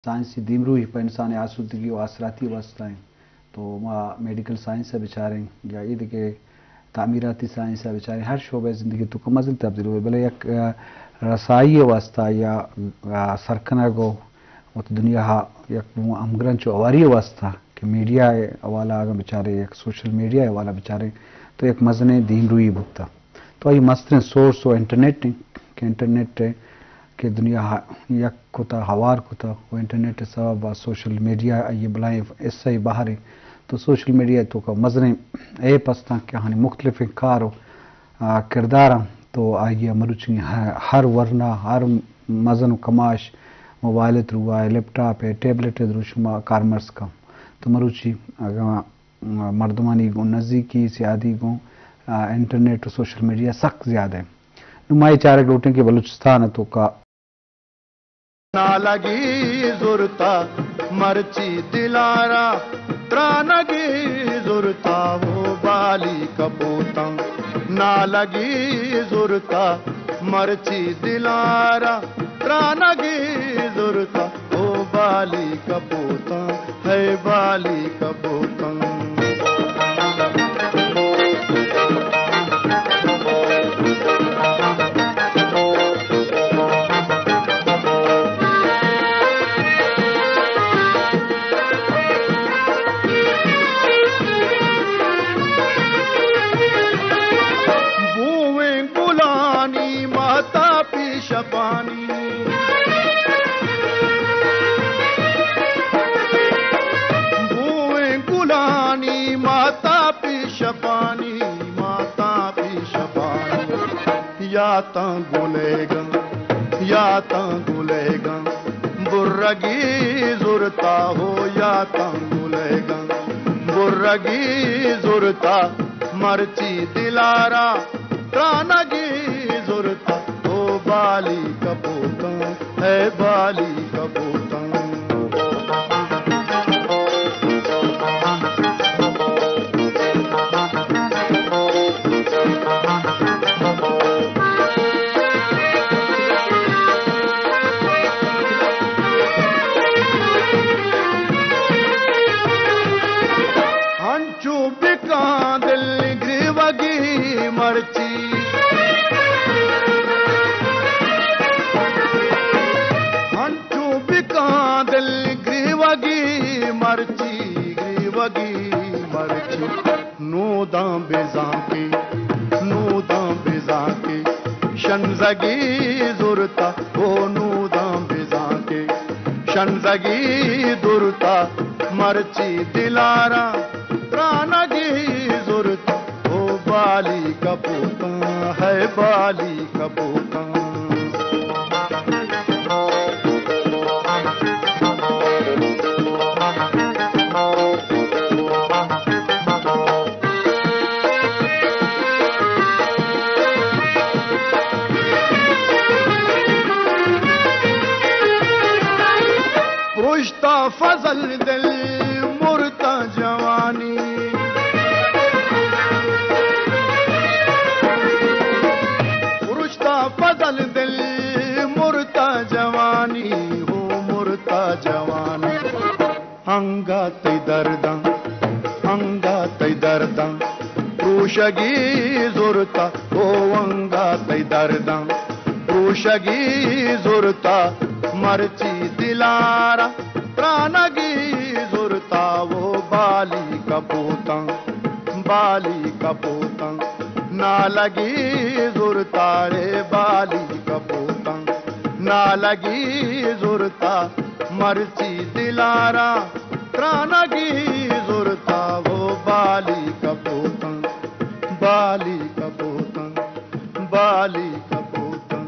سائنسی دیمروئی پہ انسان ءِ آسودگی و آسراتی ءِ واستہ انت۔ تو ما میڈیکل سائنس ءَ بچاریں یا اے دگہ تعمیراتی سائنس ءَ بچاریں، ہر شعبہ زندگی ءِ توکا مزن تبدیل ہوئے، بلے یک، آ، رسائی ءِ واستہ یا، آ، سرکنگ و وت دنیا ءَ یک ہمگرنچ و ہواری ءِ واستہ کہ میڈیا ءِ حوالہ اگاں بچاریں، یک سوشل میڈیا ءِ حوالہ بچاریں، تو یک مزنیں دیمروئی بوتا۔ تو آئی مستریں سورس و انٹرنیٹ انت کہ انٹرنیٹ ءَ کہ دنیا ءَ یک کتا، ہوار کتا و انٹرنیٹ ءِ سبب ءَ سوشل میڈیا آئی ءِ بلاہیں حصہ ءِ بہر انت۔ تو سوشل میڈیا ءِ توکا مزنیں ایپ ہستاں کہ آہانی مختلفیں کار و، آ، کرداراں، تو آئی ءَ مروچی ہ-، ہر ورنا، ہر مزن و کماش موبائل ءِ تھرو ءَ، لیپ ٹاپ ءَ، ٹیبلٹ ءِ تھرو شما کارمرز کن۔ تو مروچی اگاں مردمانی گوں نزیکی، سیادی گوں، آ، انٹرنیٹ و سوشل میڈیا سک زیادہ انت۔ نوں ما اے چارگ لوٹیں کہ بلوچستان ءِ توکا نالگی زرتا مرچی دلارا، ترانگی زرتا وہ بالی کپوتاں۔ نالگی زرتا مرچی دلارا، ترانگی زرتا او بالی کپوتاں، ہے بالی کپوتاں۔ بوئیں گلانی ماتا پیش پانی، بوئیں گلانی ماتا پیش پانی، ماتا پیش پانی۔ یاتاں گلیگاں، یاتاں گلیگاں، برگی زرتا ہو، یاتاں گلیگاں، برگی زرتا، مرچی دلارا، ترانگی زرتا، او بالی کپوتاں، اے بالی کپوتاں۔ انچو بکاں دل گریوگی مرچی، انچو بکاں دل گریوگی مرچی، گریوگی مرچی۔ نوداں بزاں کے، نوداں بزاں کے، شنزگی زرتا، او نوداں بزاں کے، شنزگی زرتا، مرچی دلارا، ترانگی زرتا، او بالی کپوتاں، ہے بالی کپوتاں۔ پرشتا فضل دل مرتا جوانی، پرشتا فضل دل مرتا جوانی، ہو مرتا جوانی۔ انگا تئی درداں، انگا تئی درداں، پروشگی زرتا، او انگا تئی درداں، پروشگی زرتا، مرچی دلارا، ترانگی زرتا، او بالی کپوتاں، بالی کپوتاں، نالگی زرتا رے، بالی کپوتاں، نالگی زرتا، مرچی دلارا، ترانگی زرتا، او بالی کپوتاں، بالی کپوتاں، بالی کپوتاں۔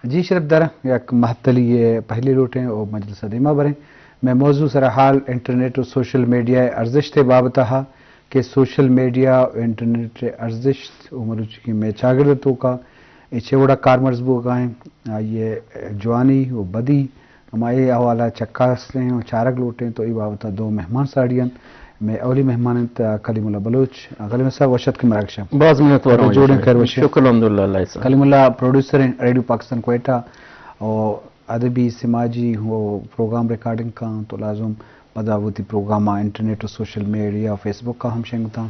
جی شرپ دار، یک مہتلی ءِ پہلی لوٹیں او مجلس ءَ دیما بریں۔ مئے موضوع سرحال انٹرنیٹ و سوشل میڈیا ءِ ارزشت ءِ بابت ءَ کہ سوشل میڈیا و انٹرنیٹ ءِ ارزشت و مروچی کہ مئے چاگرد ءِ توکا اے چے وڑا کارمرز بوگا ایں، آئی ءِ جوانی و بدی، ہما اے حوالہ چکاسیں و چارگ لوٹیں، تو اے بابت ءَ دو مہمان ساڑی انت۔ مئے اولی مہمان انت کلیم اللہ بلوچ۔ کلیم اللہ صاحب، وش اتکے مراگش ءَ۔ باز منت وار۔ جوڑ ایں، خیر وش ایں۔ شکر الحمدللہ اللہ صاحب۔ کلیم اللہ پروڈیوسر ایں ریڈیو پاکستان کوئٹہ و ادبی، سماجی و پروگرام ریکارڈنگ کاں، تو لازم پدا وتی پروگراماں انٹرنیٹ و سوشل میڈیا و فیس بک ءَ ہم شنگتاں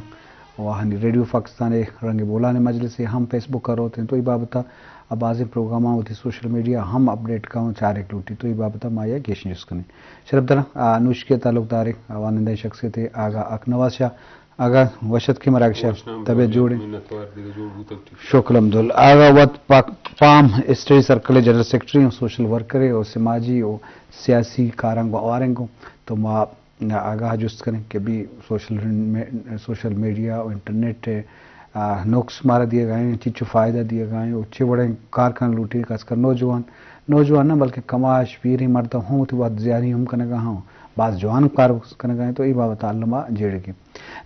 و آہانی ریڈیو پاکستان ءِ رنگ بولان ءِ مجلسے ہم فیس بک ءَ روت انت، تو اے بابت ءَ بازیں پروگراماں وتی سوشل میڈیا ہم اپڈیٹ کاں و چارگ لوٹی، تو اے بابت ءَ ما آئی ءَ گیشیں جست کنیں۔ شرپ دراں، آ، نوشکی ءِ تعلق داریں، آ، وانندہ شخصیت اے آغا حق نواز شاہ۔ آغا، وش اتکے مراگش ءَ۔ وش آمدید۔ طبیعت جوڑ ایں؟ منت وار، دگہ جوڑ بوتگ ٹھیک۔ شکر الحمدللہ۔ آغا وت پاک پام ہسٹری سرکل ءِ جنرل سیکرٹری ایں، سوشل ورکر ایں و سماجی و سیاسی کاراں گوں ہوار ایں گوں۔ تو ما آغا ءَ جست کنیں کہ بی سوشل می-، سوشل میڈیا و انٹرنیٹ ءِ، آ، نقص مارا دیگا ایں، چچو فائدہ دیگا ایں و چے وڑیں کار کنگ لوٹی، خاص کر نوجوان، نوجوان نہ بلکہ کماش پیریں مردم ہم وتی وت زیانی ہم کنگا ہاں، باز جوان کار کنگا ایں، تو اے بابت ءَ الما جیڑگیں۔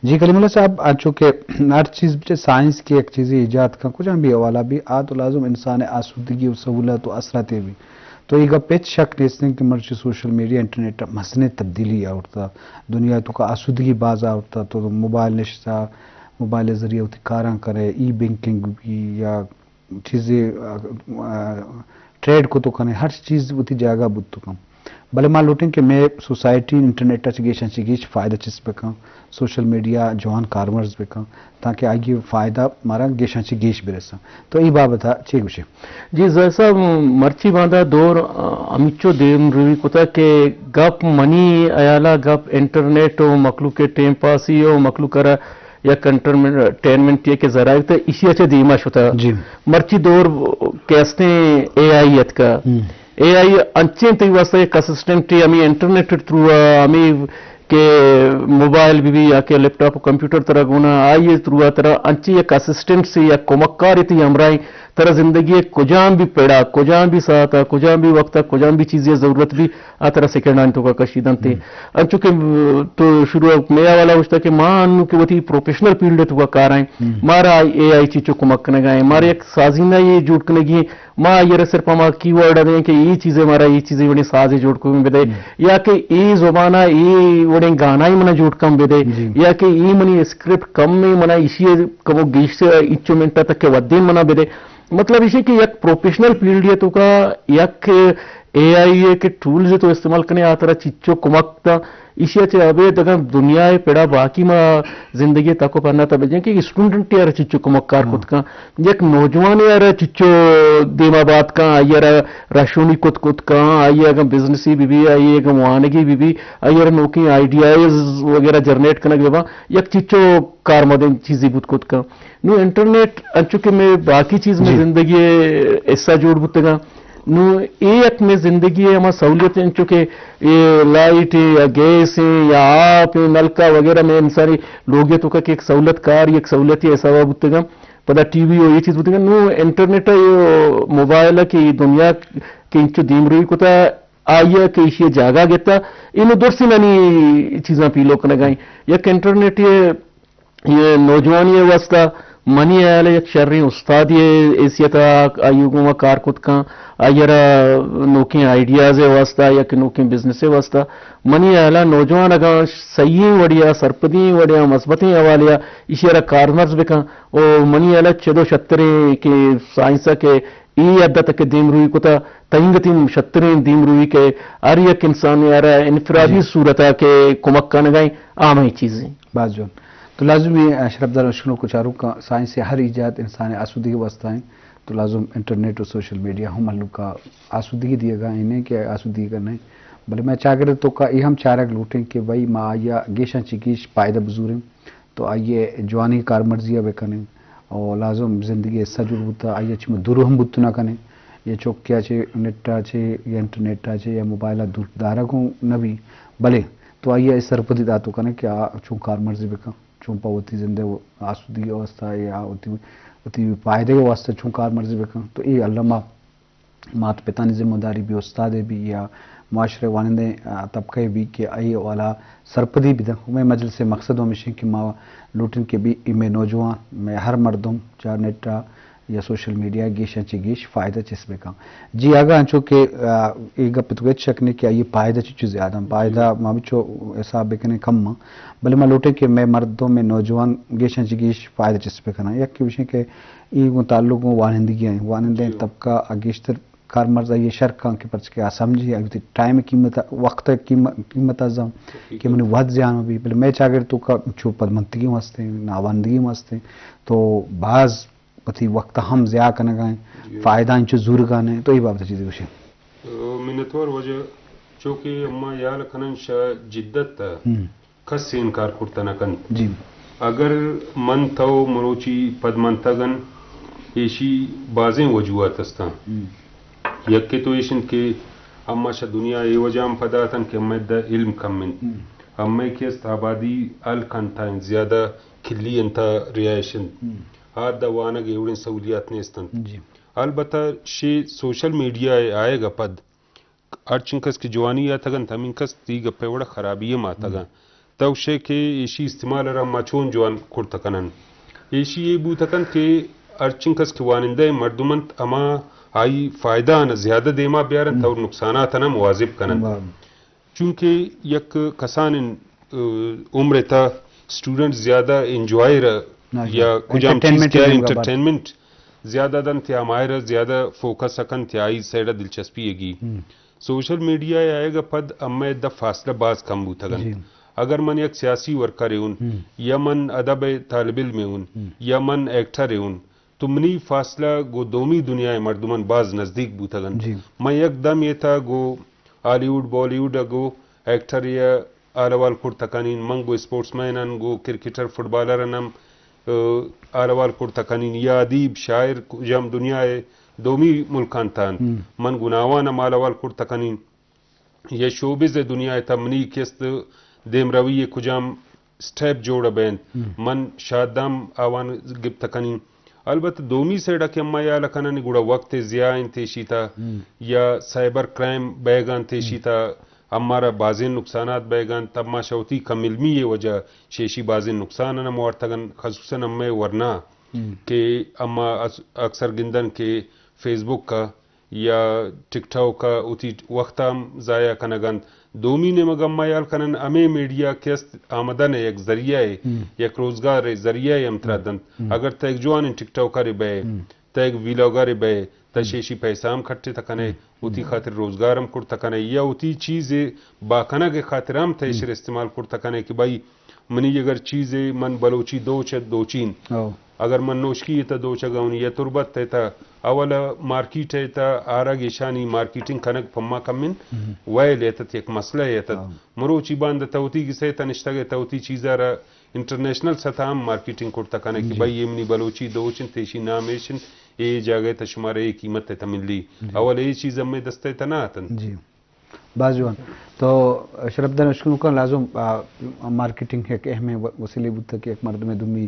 جی کلیم اللہ صاحب، انچو کہ ہر چیز بچے سائنس کہ یک چیزے ایجاد کن، کجام بھی حوالہ بھی، آ تو لازم انسان ءِ آسودگی و سہولت و اثراتے بھی۔ تو اے گپ ہچ شک نیست انت کہ مرچی سوشل میڈیا، انٹرنیٹ ءَ مزنیں تبدیلی آورتا، دنیا ءِ توکا آسودگی باز آورتا، تو موبائل نشتا، موبائل ءِ ذریعہ وتی کاراں کرے، ای بینکنگ بھی یا چیزے، آ، آ، ٹریڈ کت کنے، ہر چیز وتی جاگہ بوت کن۔ بلے ما لوٹیں کہ مئے سوسائٹی انٹرنیٹ ءَ چہ گیشاں چہ گیش فائدہ چست بکن، سوشل میڈیا جوان کارمرز بکن، تاکہ آئی فائدہ مارا گیشاں چہ گیش برسن۔ تو اے بابت ءَ چے گوشے؟ جی زاہد صاحب، مرچی باندا دور، آ، ہمیچو دیم روی کتا کہ گپ منی حیالا گپ انٹرنیٹ و مخلوق ٹیم پاسی و مخلوق را یک انٹرٹینمنٹ کہ ذرائع تہ ایشی ءَ چہ دیما شتہ۔ جی۔ مرچی دور کہ استیں اے آئی اتکا۔ ہم۔ اے آئی انچیں تئی واسطہ یک اسسٹنٹ ہمیں انٹرنیٹ تھرو، ہمیں کہ موبائل بھی بھی یا کہ لیپ ٹاپ و کمپیوٹر ترا گونا، آئی تھرو ترا انچیں یک اسسٹنٹ سے یک کمکار تئی ہمراہیں، ترا زندگی کجام بھی پڑا، کجام بھی ساعت، کجام بھی وقت، کجام بھی چیزی ضرورت بھی آ ترا سیکنڈانی توکا کشی دنت۔ ہم۔ انچو کہ تو شروع مئے حوالہ گوشتا کہ ما انو کہ وتی پروفیشنل فیلڈ توکا کارائیں، ہم۔ مارا اے آئی چیچو کمک کنگا ایں، مارا یک سازینہ یہ جوڑ کنگی ایں، ما آئی را صرف ہما کی ورڈ دیں کہ اے چیزے مارا اے چیزے وڑیں سازے جوڑ کن بدے، ہم۔ یا کہ اے زبانا اے وڑیں گانائی منا جوڑ کن بدے، جی۔ یا کہ اے منی اسکرپٹ کم ہے، منا ایشی کمو گیش انچو منٹا تک کہ ودے منا بدے۔ مطلب ایشی کہ یک پروفیشنل فیلڈ ءِ توکا یک اے آئی ءِ کہ ٹولز تو استعمال کنے، آ ترا چچو کمک تا، ایشی ءَ چہ ابید اگاں دنیا ءِ پڑا باقی ما زندگی ءِ تک و پہنا تا بجیں کہ اسٹوڈنٹ ءَ را چچو کمک کار، ہاں۔ کت کن، یک نوجوان ءَ را چچو دیما بات کن، آئی ءَ را رہشونی کت کت کن، آئی ءَ اگاں بزنسی بی بی، آئی ءَ اگاں وانگی بی بی، آئی ءَ را نوکیں آئیڈیاز وغیرہ جنریٹ کنگ بہ باں، یک چچو کارمدیں چیزے بوت کت کن۔ نوں انٹرنیٹ انچو کہ مئے باقی چیز مئے، جی۔ زندگی ءِ حصہ جوڑ بوتگاں۔ نوں اے یک مئے زندگی ءِ ہما سہولیت انچو کہ اے لائٹ ایں یا گیس ایں یا آپ ایں، نلکا وغیرہ مئے انسانی لوگ ءِ توکا کہ یک سہولت کار، یک سہولتی حسابا بوتگاں۔ پدا ٹی وی و اے چیز بوتگاں۔ نوں انٹرنیٹ ءِ موبائل ءِ کہ دنیا کہ انچو دیمروی کتا، آئی ءَ کہ ایشی ءِ جاگہ گتا، اینو درسینانی چیزاں پیلو کنگا ایں۔ یک انٹرنیٹ ءِ اے نوجوانی ءِ واستہ منی ہیال ءَ یک شریں استادے ءِ حیثیت ءَ آئی ءَ گوما کار کت کن، آئی ءَ را نوکیں آئیڈیاز ءِ واستہ یا کہ نوکیں بزنس ءِ واستہ منی ہیال ءَ نوجوان اگاں صحیحیں وڑے ءَ، سرپدیں وڑے ءَ، مثبتیں حوالے ءَ ایشی ءَ را کارمرز بکن، او منی ہیال ءَ چدو شتریں کہ سائنس ءَ کہ اے حد ءَ تک دیمروی کتا، تنیگتیں شتریں دیمروی کہ ہر یک انسانے ءَ را انفرادی، جی۔ صورت ءَ کہ کمک کنگا ایں، آ ہمے چیز ایں۔ باز جوان۔ تو لازمی ایں، اشرف دار اشکنوک و چاروکاں، سائنس ءِ ہر ایجاد انسان ءِ آسودگی ءِ واستہ ایں۔ تو لازم انٹرنیٹ و سوشل میڈیا ہم مہلوک ءَ آسودگی دیگا ایں، نہ کہ آسودگی کا نہ ایں۔ بلے مئے چاگرد ءِ توکا اے ہم چارگ لوٹیں کہ بھئی ما آئی ءَ گیشاں چہ گیش پائدہ بزوریں۔ تو آئی ءِ جوانیں کارمرزی ءَ بکنیں، او لازم زندگی ءِ حصہ جوڑ بوتا، آئی ءَ چہ ما دور ہم بوت نہ کنیں۔ یا چوکے ءَ چہ، نیٹ ءَ چہ یا انٹرنیٹ ءَ چہ یا موبائل ءَ دور دارگ ہوں نہ بی، بلے تو آئی ءَ اے سرپدی داتو کنیں کہ آ چون کارمرزی بکن، چون پہ وتی زند ءِ آسودگی ءِ واستہ یا وتی، وتی پائدگ ءِ واستہ چون کارمرزی بکن۔ تو اے الما مات پتانی ذمہ داری بی، استادے بی یا معاشرہ وانندیں، آ، طبقہ بی کہ آئی والا سرپدی بدن۔ مئے مجلس مقصد ہمیش کہ ما لوٹن کہ بی اے مئے نوجوان، مئے ہر مردم چا نیٹ یا سوشل میڈیا گیشاں چہ گیش فائدہ چست بکن۔ جی، اگاں انچو کہ، آ، اے گپ تو ہچ شک نہیں کہ آئی فائدہ چچو زیادہ ہیں۔ فائدہ ما بچو حساب بکنیں کم ہیں۔ بلے ما لوٹیں کہ مئے مردم، مئے نوجوان گیشاں چہ گیش فائدہ چست بکنن۔ یک کہ وشیں کہ اے گوں تعلق گوں وانندگی ہیں۔ وانندیں جی۔ طبقہ آ گیشتر کارمرز آئی شر کن کہ پرچہ کہ آ سمجھی، آئی وتی ٹائم قیمت، وقت قیمت، قیمت زان کہ منی وقت زیان بی۔ بلے مئے چاگرد تو کا چو پدمنتگی ہم ہستیں، ناوانندگی ہم ہستیں۔ تو باز وتی وقت ہم ضیاع کنگا ہیں، جی۔ فائدہ انچو زورگا نہیں، تو اے بابت چیزے گوشے۔ منتوار واجہ، چونکہ اما یال کنن شہ جدت تا ہم۔ کس انکار کرتہ نہ کنت۔ جی۔ اگر من تو مروچی پدمنتگن، ایشی بازیں وجوہات ہستاں۔ ہم۔ یکے تو ایش انت کہ اما شہ دنیا اے وجہ ہم پدا اتن کہ امئے دا علم کم انت۔ ہم۔ امئے کہ است آبادی ہلک انت، زیادہ کلی انت، رہائش انت۔ ہم۔ آ دا وانگ ایوڑیں سہولیات نیست انت۔ جی۔ البتہ شے سوشل میڈیا ء آیگ ء پد ہرچنکس کہ جوانی آتگ انت، ہمینکس تئی گپ ء وڑ ء خرابی ہم آتگ انت۔ تو گوشئے کہ ایشی استعمال ء را ما چون جوان کرت کنن؟ ایشی اے بوت کنت کہ ہرچنکس کہ وانندہ مردم انت، ہما آئی فائدہ آن زیادہ دیما بیارنت اور نقصانات آن مواظب کننت۔ چونکہ یک کسانیں، ء، عمر ء تھا اسٹوڈنٹ زیادہ انجوائر ء یا کجام چیز کہ انٹرٹینمنٹ زیادہ دنت یا ہمائر ء زیادہ فوکس ء کنت یا آئی سائڈ ء دلچسپی ء گی۔ سوشل میڈیا ء آیگ ء پد ہمے دپ فاصلہ باز کم بوتگ انت۔ اگر من یک سیاسی ورکرے اوں یا من ادب ء طالب علمے اوں یا من ایکٹرے اوں، تو منی فاصلہ گوں دومی دنیا ء مردماں باز نزدیک بوتگ انت۔ من یک دم یہ تھا گوں ہالی ووڈ، بالی ووڈ ء گوں ایکٹر یا حال احوال کرت کنین، من گوں اسپورٹس مین ان، گوں کرکٹر، فٹبالر ان ہم، ء، حال احوال کرت کنین، یا ادیب، شاعر، کجام دنیا ء دومی ملکان تان، من گناوان ہم حال احوال کرت کنین۔ یا شوبز ء دنیا ء تھا منی کست دیمروی ء کجام اسٹیپ جوڑ بینت، من شادام آوان گپت کنین۔ البتہ دومی سائیڈ ء کہ اما یال کنن گڑا وقت ء ضیاع انت ایشی تھا یا سائبر کرائم بیگ انت ایشی تھا، امارا بازیں نقصانات بیگ انت، اما شوتی کم علمی ء وجہ شیشی بازیں نقصان انت موارتگن، خصوصاً امے ورنا کہ اما اس-، اکثر گندن کہ فیس بک ء یا ٹک ٹاک ء وتی وخت ء ہم ضائع کنگ ء انت۔ دومی نیمگ ء ما ہیال کنن ہمے میڈیا کہ است آمدن ء یک ذریعہ ء، یک روزگار ء ذریعہ ء ہم ترا دنت۔ اگر تہ یک جوانیں ٹک ٹاکر ء بئے، تہ یک ویلاگر ء بئے، تہ شیشی پیسہ ہم کٹت کنئے، وتی خاطر روزگار ہم کرت کنئے، یا وتی چیز ء با کنگ ء خاطر ہم تہ ایشر استعمال کرت کنئے کہ بھائی منی اگر چیزے من بلوچی دوچ ء دوچین، اگر من نوشکی ء تہ دوچگ ء اوں یا تربت ء تہ، اول ء مارکیٹ ء تہ آرگ ایشانی مارکیٹنگ کنگ پما کمن ویل ء تہ یک مسئلہ ء تہ۔ مروچی باند تہ وتی گسے تہ نشتگ ء تہ وتی چیز ء را انٹرنیشنل سطح ہم مارکیٹنگ کرت کنئے کہ بھئی اے منی بلوچی دوچ انت، ایشی نام ایش انت، اے جاگہ ء تہ شمارا اے قیمت ء تہ ملی۔ اول اے چیز ہمے دست ء تہ نہ اتنت۔ باز جوان۔ تو شرپدار اشکنوکاں لازم، آ، مارکیٹنگ یک اہمیں و-، وسیلے بوتگ کہ یک مردمے دومی،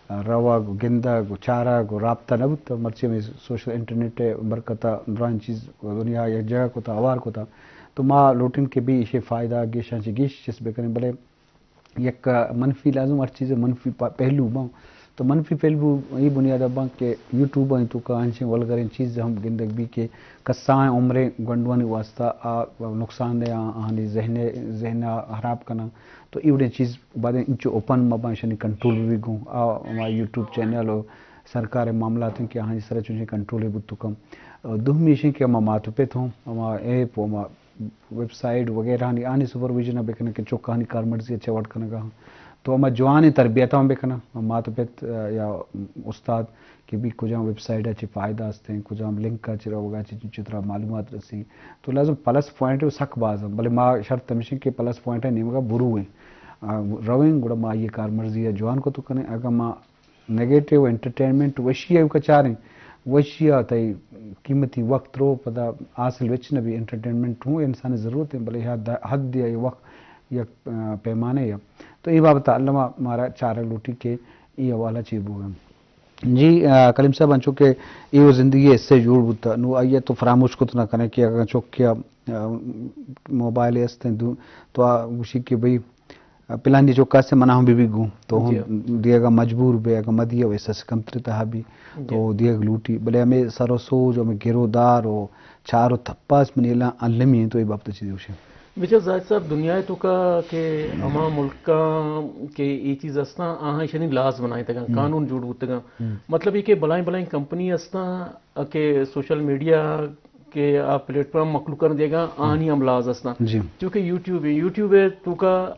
آ، روگ و گندگ و چارگ و رابطہ نہ بوتگ۔ مرچی ہمے سوشل انٹرنیٹ ء برکت ء درائیں چیز دنیا یک جاگہ کتگ، ہوار کتگ۔ تو ما لوٹیں کہ بی ایشی فائدہ گیشاں چہ گیش چست بکنیں، بلے یک منفی، لازم ہر چیز منفی پ-، پہلو باں۔ تو منفی پہلو اے بنیاد ء باں کہ یوٹیوب ء توکا انچیں ولگریں چیز ہم گندگ بی کہ کسائیں عمریں گونڈوانی واسطہ آ نقصان دہ آں، آہانی ذہن، ذہن ء خراب کناں۔ تو ایوڑیں چیز بعد انچو اوپن مہ باں، ایشانی کنٹرول بہ بی گوں۔ آ ہما یوٹیوب چینل و سرکار ء معاملات انت کہ آہانی سر ء چنچیں کنٹرول ء بوت کم۔ دومی ایش انت کہ ہما مات و پت ہوں، ہما ایپ و ہما ویب سائٹ وغیرہ آنی، آنی سپرویژن ء بکنن کہ چکانی کارمرزی ء چہ وڑ کنگا ہاں۔ تو ہما جوانیں تربیت ہم بکنن، مات و پت، ء، یا استاد کہ بی کجام ویب سائٹ ء چہ فائدہ ہستیں، کجام لنک ء چہ روگا چہ چترا معلومات رسی۔ تو لازم پلس پوائنٹ سک باز ہم، بلے ما شرط ہمیش کہ پلس پوائنٹ ء نیمگا برویں، ء، رویں، گڑا ما آئی کارمرزی ء جوان کت کنیں۔ اگاں ما نیگیٹو انٹرٹینمنٹ وشی ء کچاریں، وشی ء تئی قیمتی وقت رو پدا حاصل وچ نہ بی۔ انٹرٹینمنٹ ہوں انسان ضرورت ہیں، بلے یا حد یا وقت یک، آ، پیمانے یا۔ تو اے بابت علامہ مارا چارگ لوٹی کہ اے حوالہ چی بوگا۔ جی، آ، کلیم صاحب، انچو کہ اے و زندگی ءِ حصہ جوڑ بوتا، نو آئی ءَ تو فراموش کت نہ کنے کہ اگاں چکے ءَ، آ، موبائل است انت، دو، تو آ گوشی کہ بھئی، آ، پلانی چکا سے منا ہم بی بی گوں، تو ہم جی۔ دیگا مجبور بے، اگاں مدی و احساس کمتری تہا بی، جی۔ تو دیگ لوٹی۔ بلے ہمیں سر و سوج و ہمیں گرو دار و چار و تپاس منی الا المی ہیں، تو اے بابت چیزی گوشے۔ بچار زاہد صاحب، دنیا ءِ توکا کہ ہما ملکاں کہ اے چیز استاں، آہاں ایشانی لاز بنائینتگاں، ہم۔ قانون جوڑ بوتگاں۔ ہم۔ مطلب یہ کہ بلائیں بلائیں کمپنی استاں کہ سوشل میڈیا کہ آ پلیٹ فارم مخلوق کرن دیگا، ہم۔ آہانی ہم لاز استاں۔ جی۔ چونکہ یوٹیوب ہے، یوٹیوب ءِ توکا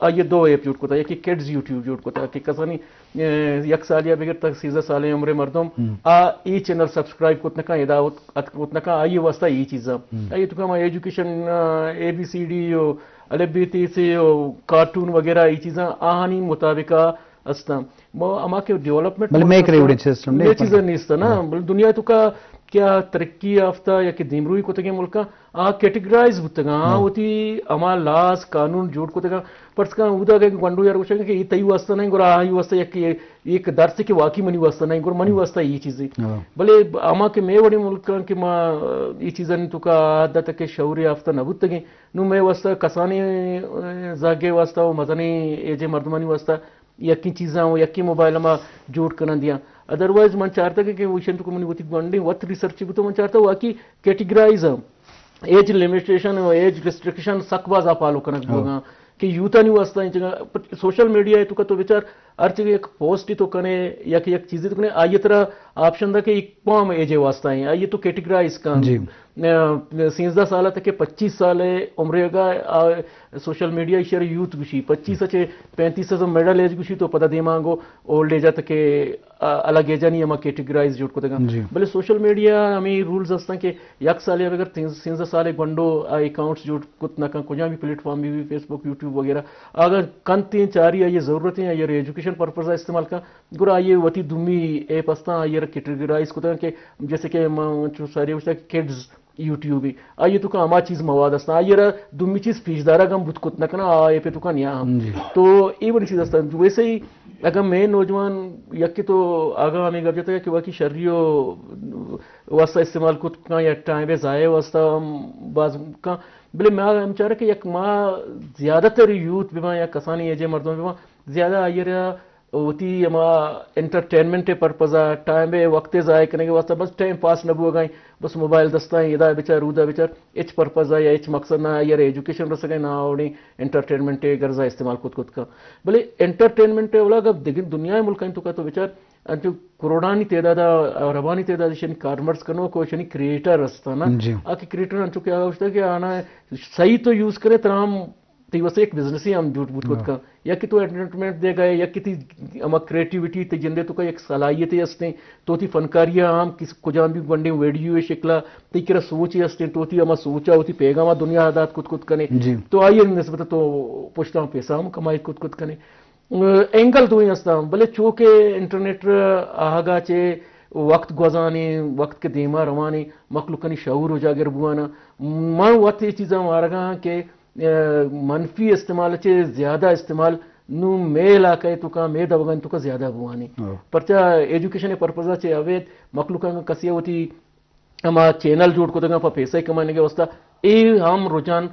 آئی ءَ دو ایپ جوڑ کتا، یکی کڈز یوٹیوب جوڑ کتا کہ کسانی، اے، یک سال یا بگر تک سیزدہ سال عمر مردم ہم۔ آ ای چینل سبسکرائب کت نکا، ادا ات-، ات کت نکا، آئی واسطہ ای چیزاں۔ ہم۔ آئی توکا ہما ایجوکیشن، آ، اے بی سی ڈی و الف بے تے سے و کارٹون وغیرہ ای چیزاں آہانی مطابقہ استاں۔ ما ہما کہ ڈیولپمنٹ بلے ملک میک است، ریوڈنگ سسٹم نے یہ چیزاں پتہ۔ نیست نا۔ ہاں۔ بلے دنیا توکا کیا ترقی یافتہ یا کہ دیمروی کتگیں ملکاں آ کیٹیگرائز بوتگاں، آ ہاں۔ وتی ہما لاز قانون جوڑ کتگاں۔ پرچکاں اودا کہ گونڈو یار گوشگ کہ یہ تئی واسطہ نہیں، گڑا آئی واسطہ یک، یک درس کہ واقعی منی واسطہ نہیں، گڑا منی واسطہ یہ چیزیں۔ ہاں۔ بلے ہما کہ میں وڑی ملکاں کہ ما یہ چیزانی توکا عادت کہ شعور یافتہ نہ بوتگیں، نو میں واسطہ کسانی، اے، زاگے واسطہ و مزنیں ایجے مردمانی واسطہ یکیں چیزاں و یکیں موبائل ما جوڑ کنن دیاں۔ ادروائز من چارتا کہ، کہ وشن تو منی وتی گونڈیں وت ریسرچ بوتو، من چارتا واقعی کیٹیگرائز ہم ایج لمیٹیشن و ایج ریسٹرکشن سک باز آ فالو کنگ ہاں۔ بوگاں کہ یوتھانی واسطہ انچگا سوشل میڈیا ہے تو کا تو بچار ہر چیز یک پوسٹ تو کنے یا کہ یک چیزی تو کنے، آئیے ترا آپشن دا کہ ایک کام ایجے واسطہ ہیں، آئیے تو کیٹیگرائز کن۔ جی۔ اے، سیزدہ سال تک کہ پچیس سال عمرے گا، آ، سوشل میڈیا ایشی ءَ یوتھ گوشی، پچیس ءَ چہ پینتیس ءَ مڈل ایج گوشی، تو پدا دیما گو اولڈ ایج ءَ تک کہ، آ، الگ ایجانی ہما کیٹیگرائز جوڑ کتگاں۔ جی۔ بلے سوشل میڈیا ہمیں رولز ہستاں کہ یک سال یا بغیر تین، سیزدہ سال گونڈو آ اکاؤنٹس جوڑ کت نہ کن، کجا بھی پلیٹ فارم بھی، بھی فیس بک، یوٹیوب وغیرہ۔ اگر کنتیں چاری آئی ضرورت ہیں، آئی ایجوکیشن پرپز استعمال کن، گڑا آئی وتی دومی ایپ ہستاں، آئی کیٹیگرائز کتگاں کہ جیسے کہ ما چو ساری گوشتا کہ کڈز یوٹیوب ءَ۔ آئی ءِ توکا ہما چیز مواد است، آئی ءَ را دومی چیز پیش دارگ ہم بوت کت نہ کناں، آ ایپ ءِ توکا نیا ہم۔ جی۔ تو اے وڑی چیز است۔ ویسے ہی اگر میں نوجوان یکی تو آگاں ہمیں گپ جتا کہ واقعی شری و واسطہ استعمال کت کن یا ٹائم ءِ ضائع واسطہ ہم باز کن، بلے میں ہم چارہ کہ یک ما زیادہ تر یوتھ بباں یا کسانی ایجے مردم بباں، زیادہ آئی ءَ را وتی ہما انٹرٹینمنٹ ءِ پرپز ءَ، ٹائم ءِ وقت ءِ ضائع کنگ ءِ واسطہ بس ٹائم پاس نہ بوگ ءَ، بس موبائل دستاں، ادا بچار، اودا بچار، ہچ پرپز ءَ یا ہچ مقصد نہ، آئی ءَ را ایجوکیشن رسگ ءَ نہ، اوڑیں انٹرٹینمنٹ ءِ غرض ءَ استعمال کت کت کن۔ بلے انٹرٹینمنٹ ءِ اولا گپ دگہ دنیا ءِ ملکانی توکا تو بچار، انچو کروڑانی تعداد ءَ، اربانی تعداد ءَ ایشانی کارمرز کنوک و ایشانی کریٹر ہستاں نا۔ جی۔ آ کہ کریٹر انچو کہ آ گوشتا کہ آنا صحیح تو یوز کرے ترا ہم تئی واسطہ یک بزنسے ہم جوڑ بوت کت کن۔ یا کہ تو انٹرٹینمنٹ دے گئے، یا کہ تئی ہما کریٹیوٹی تئی جندے توکا یک صلاحیتے ہستیں، تو تئی فنکاری ہم کس کجام بھی گونڈیں ویڈیو شکلا تئی کرا سوچے ہستیں، تو تئی ہما سوچا، وتی پیغاما دنیا دات کت کت کنے۔ جی۔ تو آئی نسبت تو پشتاں پیسہ ہم کمائی کت کت کنے۔ اینگل دوئیں ہستاں، بلے چو کہ انٹرنیٹ آہگا چے وقت گوزانے، وقت کے دیما روانے، مخلوقانی شعور اجاگر بوانا۔ من وت یہ چیزاں مارگا ہاں کہ، اے، منفی استعمال چے زیادہ استعمال نو مے علاقہ توکا، مے دبگان توکا زیادہ بوانے۔ ہاں۔ پرچا ایجوکیشن پرپزا چے اوید مخلوقاں کسی وتی ہما چینل جوڑ کتگاں پہ پیسہ کمانے کے واسطہ، اے ہم رجحان